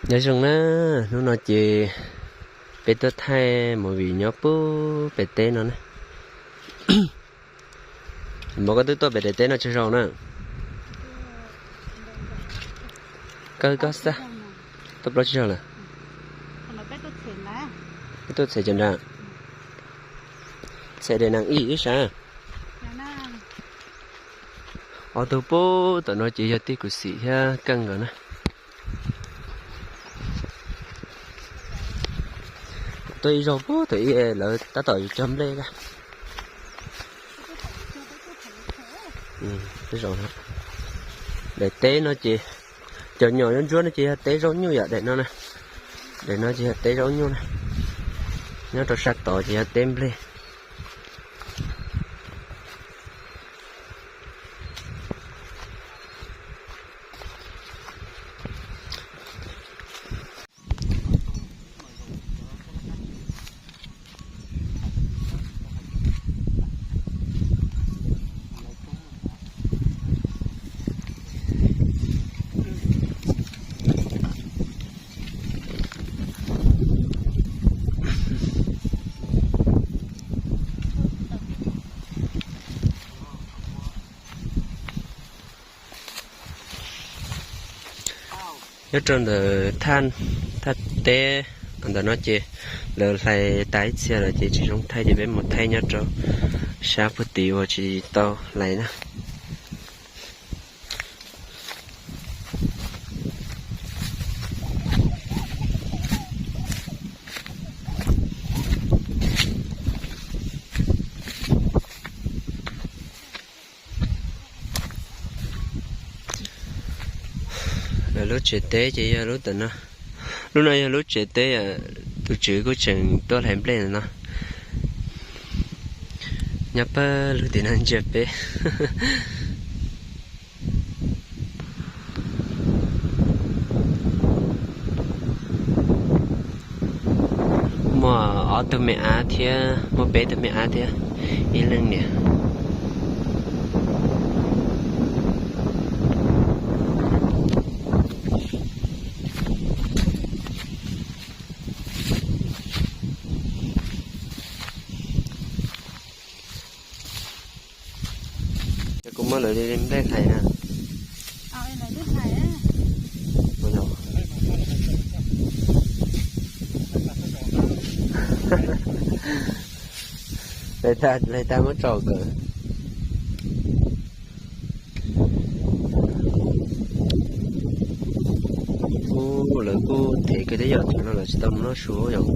Nyob zoo na, hnub no ces peb tuaj thaij movie nyob puag pem teb no na. Mov, koj twb tuaj pem daim teb no tsawg zaus na? Koj, koj xav tuaj plaub tsib zaug lawm. Peb tuaj txhem cov nrad, txhem daim nees ib ib sab. Ob tug puag tom no ces yog tij Kuv Xim thiab Keej nkawd na. Tuaj ib zaug puag tom ib, lawv tab tom cog nplej na. Daim teb no ces cov nyom ntsuab ntsuab no ces yog teb zaub nyuj yom, daim no na. Daim no ces yog teb zaub nyuj na. Nyob rau sab tod ces yog teb nplej. Nyob rau ntawm thaj, thaj teb ntawm no ces lawv hlais tas ib txhia lawm ces tsis zoo thaij ces peb mus thaij nyob rau sab puag tid uas tsis tau hlais na. Lawv lub tsev teb ces yog lub ntawm no. Lub no yog lub tsev teb, tus tswv kuj tseem tuaj hlais nplej ntawm no. Nyob pawg lug tim no ntsia peb. Muaj ob tug me ab thiab muaj peb tug me ab thiab ib leej niam. Ces kuv muab lawv li nplej hlais na. Hlais tag, hlais tag muab tso kawm. Kuj lawv kuj them kiag thiab yom, cov no lawv tsis tau mus noj su yom.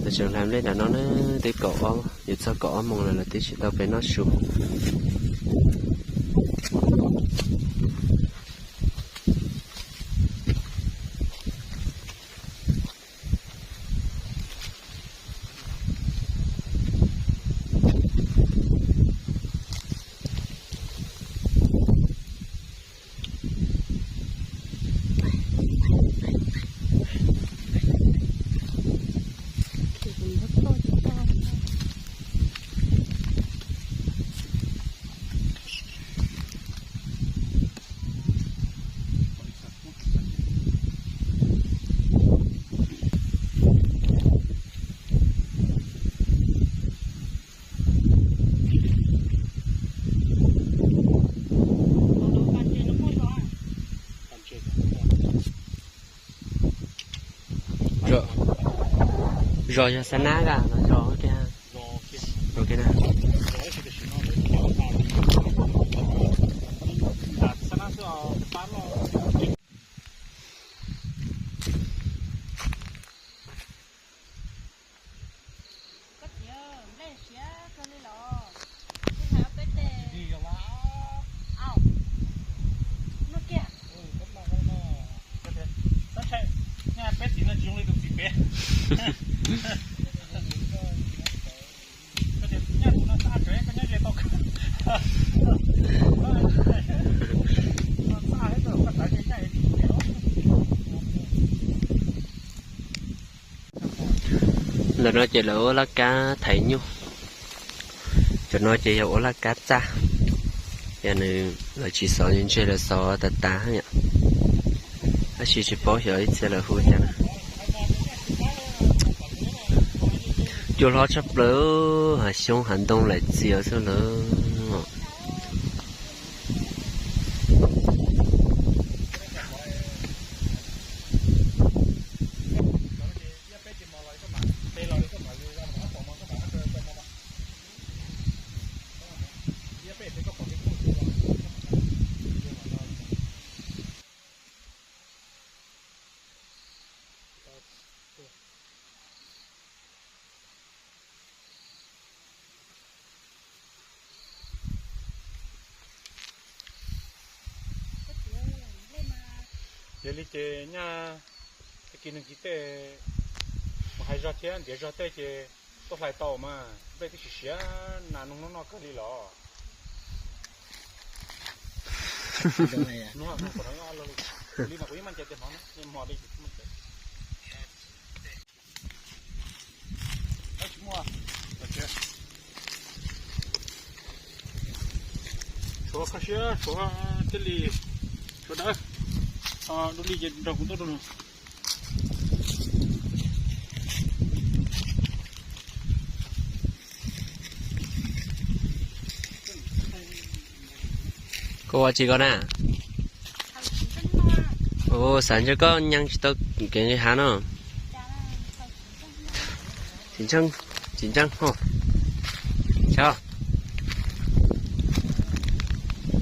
Lawv tseem hlais nplej nram no na, twb kaum ob, yuav txog kaum ob moos lawm lawv twb tsis tau pem noj su. Zos yog Xab Nab a los zos tiag? Zos kiag na. Koj txiv, nplej siav kawg li los. Kuv hais ob peb teg. Au, no kiag. Peb txiv no tsis zoo li tus txiv pem. Koj tias nyaj tus no txaj tsev koj nyob ze tau. Ntawm no ces lawv ua laj kab thaiv nyuj, cov no ces yog ua laj kab txaj. Yog nws lawv tsis xov ntshe lawv xov tas tas yom, tab sis tsis paub xyov ib txhia lawv hu cas na. Cua hlob tshaj plaws, hav xyoob hav ntoo laim txias xwb lawm. Yog li ces nyaj tag kis neeg kis tej mus hais zog thiab ntiav zog tej ces tuaj hlais tau mas nplej twb siav siav nas noog noj noj kawg li los. Li mas kuv yeej meej cai tias hnov na, hmo li kuv tsis meej cai. Tshuav kho siab, tshuav thiaj li, tshuav dawb, dua li ces nrog kuv tuaj dua. Koj ua tsi koj na? Ua xav ntshe koj nyees tsis tau kev nqis hav no. Tsis ntseeg, tsis ntseeg ho. Xyov.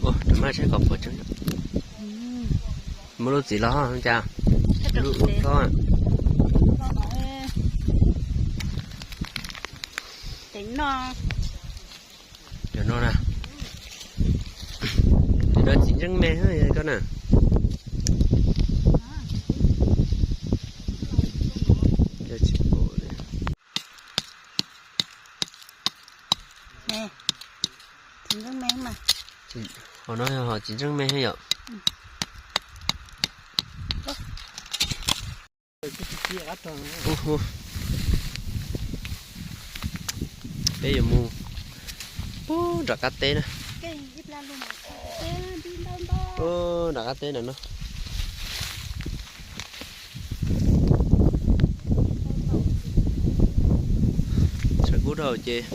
Ua, maj saib kom puas tseeb. Muaj lub txiv los ho cas? Lub ub tod. Cov no na. Cov no txiv ntseej me koj na. Ho no ho txiv ntseej me yom. Peb yuav mus puag nram qab teb na. Puag nram qab teb ntawm no. Tshav kub dhau ces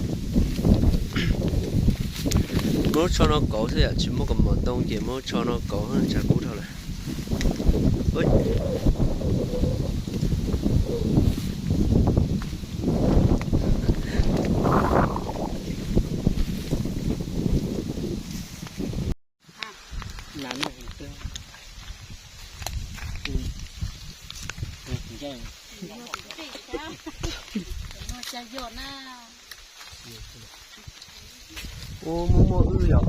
muab lub tsho no kauv xwb yom, tsis muaj kaus mom ntoo ces muab lub tsho no kauv, tshav kub dhau lawm. Ua, muaj muaj wb yom.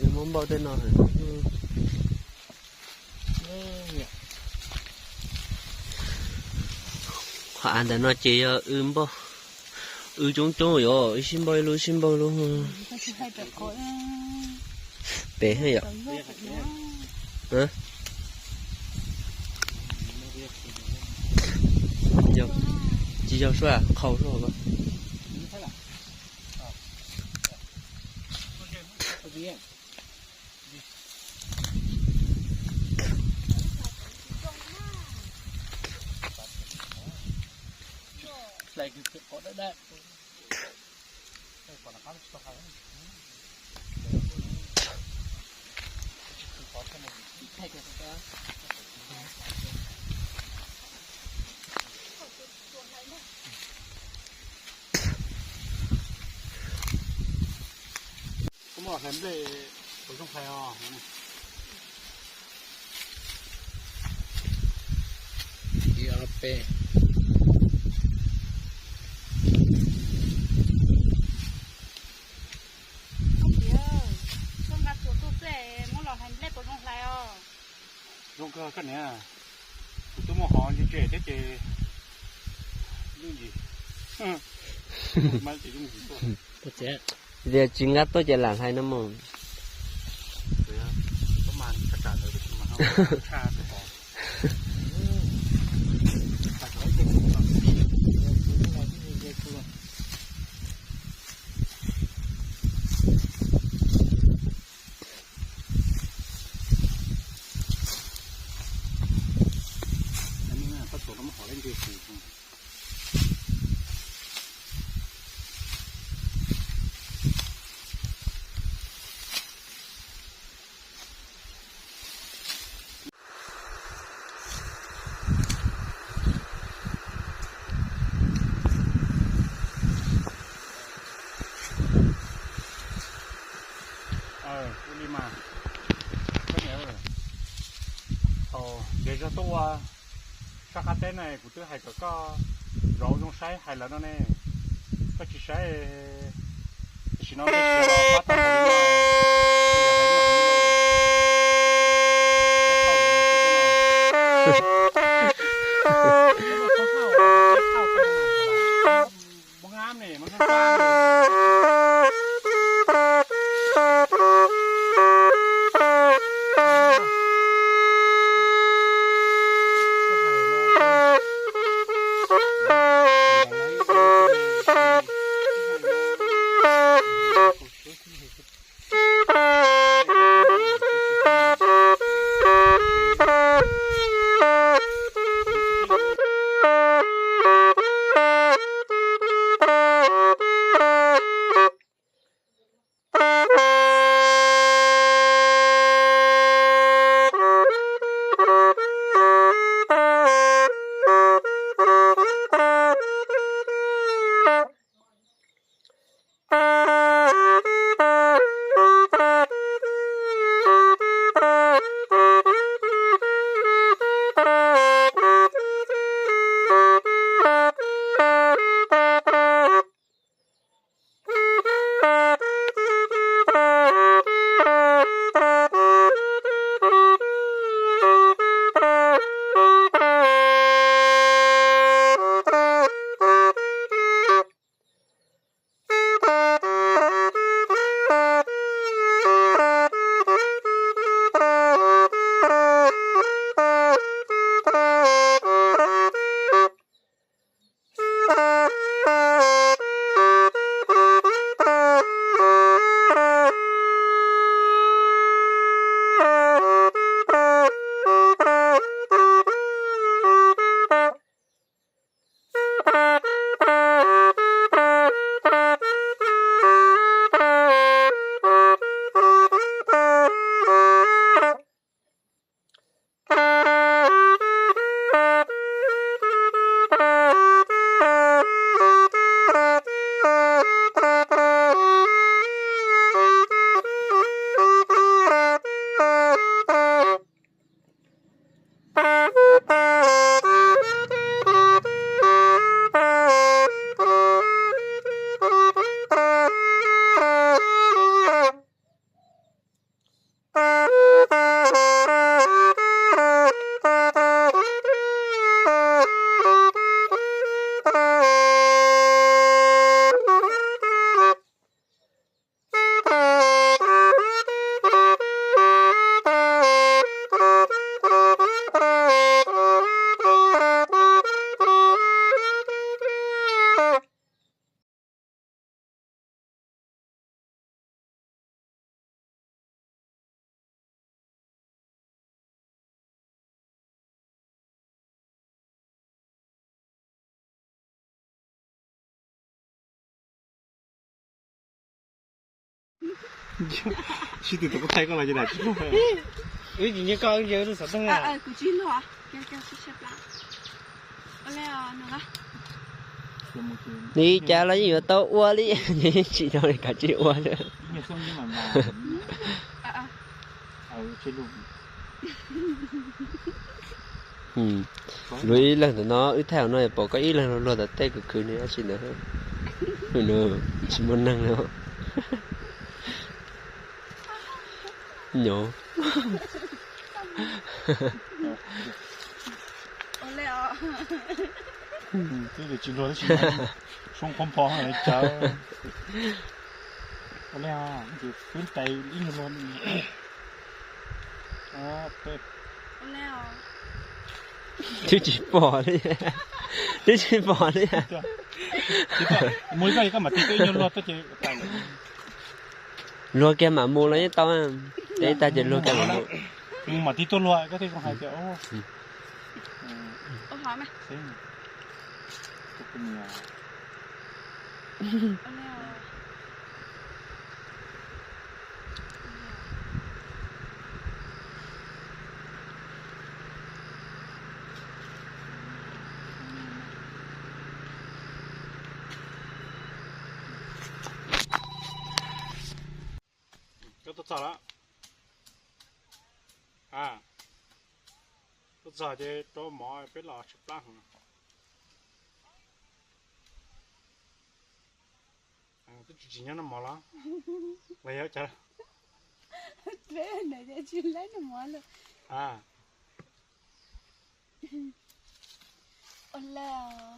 Wb muab npauj tej no. Qhov av ntawm no ces yog wb npauj, wb coob coob yom, ib sib npauj ib lub, ib sib npauj ib lub. Pem thiab yom. Tsis yog suab, qhau suab. Koj muab hlais nplej puas zoo hlais os? Ib ob peb. Koj nqa txuas tuaj nplej muab los hlais nplej puas zoo hlais os? Zoo kawg koj niam, kuv twb muaj hov ntse ntse thiab ces lub ntsis. Tias tsis nqa tuaj ces lam hlais no mus. Tshaj ntawd tshaj. Ua li mas, koj niam, thaum ntev zog tuaj ua sab qab teb na kuv twb hais kom koj zov zoo saib hais lawv no ne, koj tsis saib, tam sim no peb siav los pab tau npaum li no. Sib tw tus koj thaij koj los ces lam tsis luag. Wb tsis nyiam koj wb yawg lub xov tooj na. Li cas los yeej yuav tau ua li, tsis tau li kav tsij ua. Luag ib leeg ntawm no wb thaij no pom koj ib leeg luag luag tom tej kwv khwv ni dab tsi ntawd. Tsis muaj neeg li. Nyob. Twb tsis luag tab sis soo qhuav npho cawv. Ua li ces twb tais ib nyuag luag. Twb tsis pom li, twb tsis pom li. Mus li koj, koj mam tig tuaj ib nyuag luag tuaj ces luag kiag mam mus los yeej tau, teb tag ces luag kiag mam mus. Mus mam tig tuaj luag koj thiaj zoo hais tias. Koj Tuaj txog lawm. A, tuaj txog ces rau mov peb los tshaib plab heev. Twb tsis tsis nyob noj mov los? Los yog cas? Peb ntawd ces tsis laib noj mov lawm. A, ua lawm.